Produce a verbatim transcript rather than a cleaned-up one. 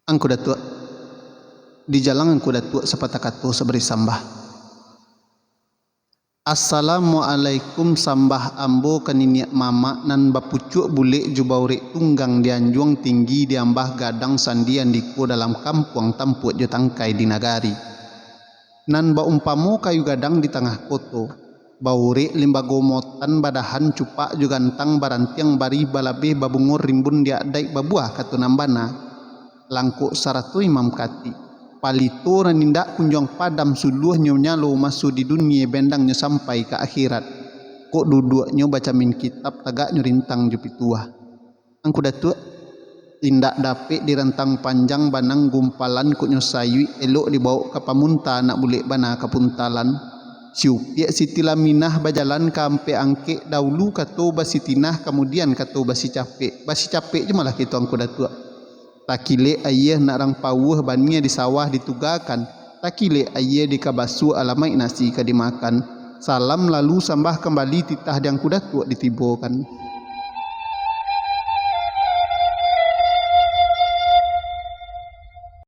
Angku Datuak. Di jalang Angku Datuak sapatah kato sabari sambah. Assalamualaikum, sambah ambo ka niniak mamak nan bapucuak bulek jo baurek tunggang di anjuang tinggi di ambah gadang sandi andiko dalam kampuang tampuak jo tangkai di nagari. Nan baumpamo kayu gadang di tangah koto, baurek limbago motan badahan cupak jo gantang barantiang barih balabeh babungo rimbun di adaik babuah kato nan bana. Langkok sarato imam katik, palito nan indak kunjuang padam suluahnyo nyalo maso di dunie bendangnyo sampai ka akhirat. Kok duduaknyo bacamin kitab tagaknyo rintang jo pituah. Angku Datuak, indak dapek dirantang panjang banang gumpalan kok nyo sayuik elok dibawok ka pamunta nak bulek bana ka puntalan. Siupiak Siti Laminah bajalan ka ampek angkek daulu kato basitinah kamudian kato basicapek. Basicapek je malah kito Angku Datuak. Takilek aia nak rang pauah bania di sawah ditugakan. Takilek aia di kabasu alamaik nasi ka dimakan. Salam lalu sambah kambali titah di Angku Datuak ditibokan.